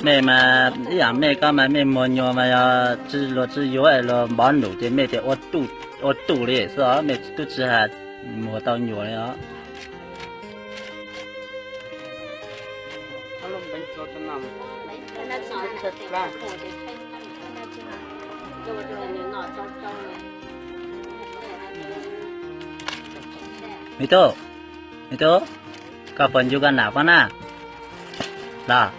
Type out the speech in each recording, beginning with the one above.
Mej mas ib yaam mej koj mas mej muag nyuas mas yog luag tsi yuav es luag npov num ces mej tias ua tuj li xwb os, mej tub tsi has muag tau nyuas li os. Me tub, me tub, koj puas ncu koj nam pob na? Los,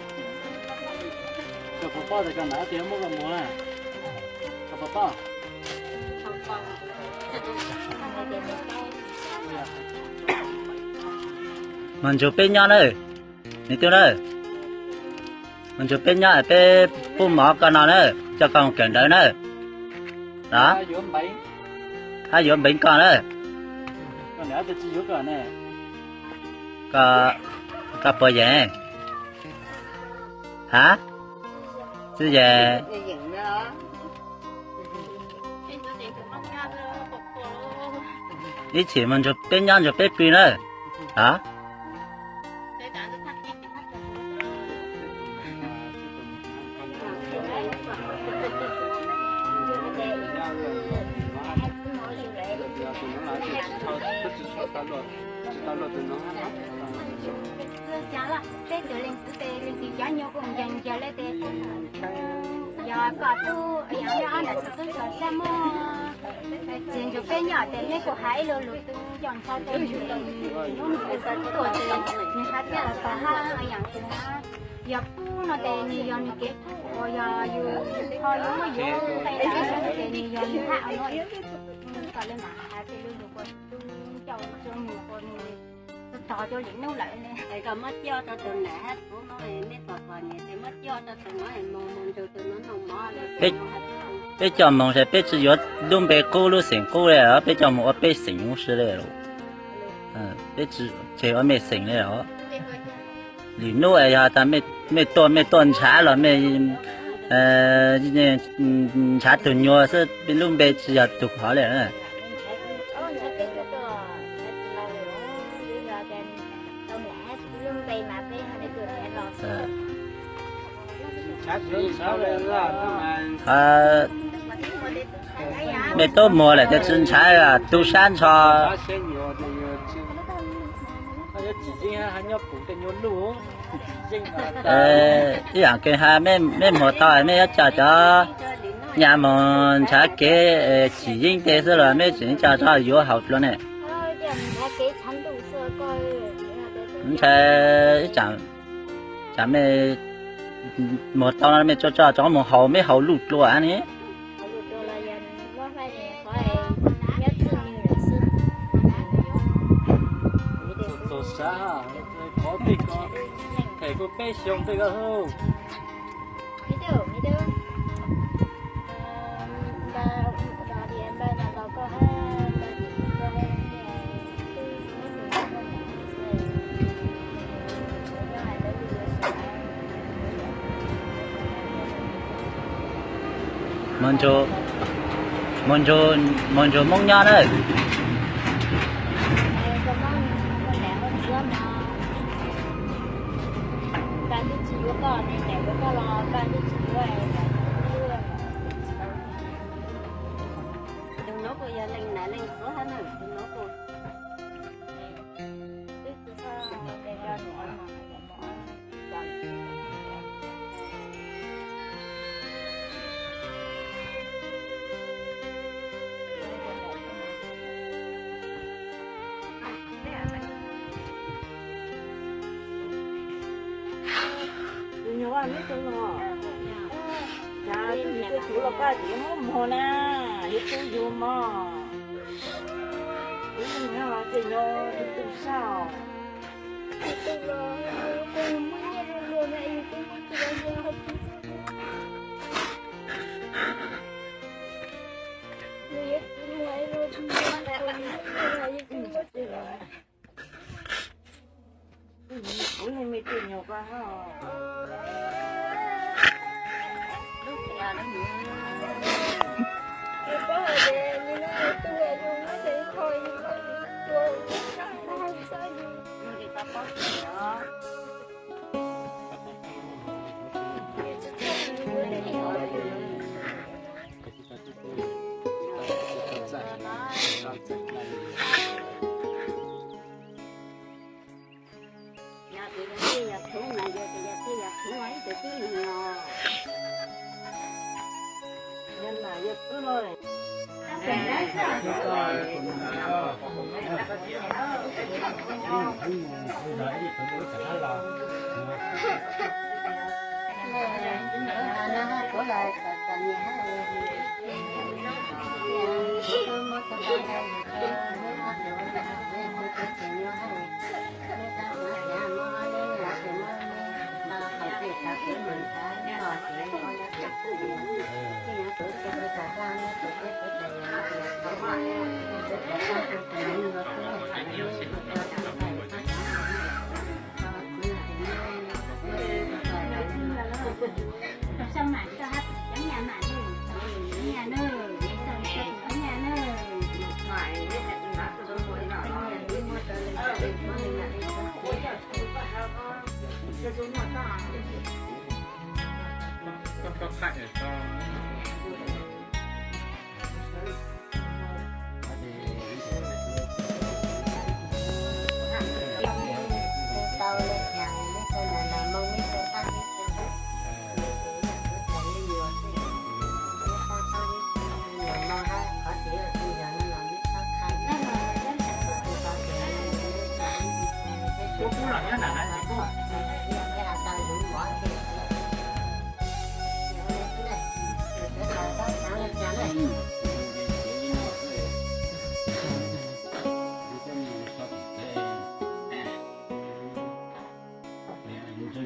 mus nrug peb nyob na, me tub na, mus nrug peb nyob es peb pub mov koj no na, coj koj mus kawm ntawv na. Los, hab yuav npeev koj na. Koj puas yeem? Hab, tsi yeem. Ib chim mus nrug peb nyob nrug peb pw na. Hab, peb cov leej txiv tes leej txiv cov nyuas kuj ncaws ncaws le tes, yog koj tub yog ob ntawm tub tub txog sab muaj txiv nrug peb nyob tes neb kuj has ib lo lus tu coj nrho tes nws, nws tuaj tes nws has thiab los tog hab yam tus hab. Yog pub no tes nws yog nws kev pub uas yog yus ho yuav muab yuav qe tas ib sab tes nws yog nws hab ua no. Kom le mam has tes lu lus kuas tu coj ua tso nws kuas nws tog cov lwm nub lawm ne. Peb coj moog ces peb tsi yuav lub npe qub lub xeem qub le os, peb coj moog ua peb xeem huv si le. Peb tsi tseg ua mej xeem le os. Lwm nub es yog tas mej tuaj mej tuaj ntshav los mej ntshav tug nyuas xwb, lub npe tsi yog tug hov le. Mej tub muag lawm tes tsi ntshav, tu sab ntsho. Ib yaam kws has mej muag tau mej yuav coj cov nyam moog ntshav kev chim yeeb tej xwb los mej tseem coj tso yuav haus dlua ne. Ntshai ib tsam mej muag tau no mej tso tso cov moog haus mej haus luj dlua ne. Moog nrug Moob nyob na. Tus nyuas vaj neb tus no, cas tus nyuas tus los koj tsis muab muag na, yuav tu yus mog. Tus nyuas ces nyuas tus tu sab os. Kuv neeg me tus nyuas koj hab.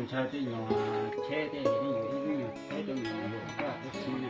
Ntshaw tej nyuag tsheb tej, ib nyuag tsheb tej nyuag lus koj kuj siv na.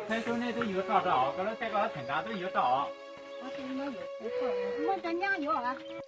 Thaib tub nej twb yuav tso rau, koj lub teb koj lub theem nrad twb yuav tso. Muaj cov nyob yuav.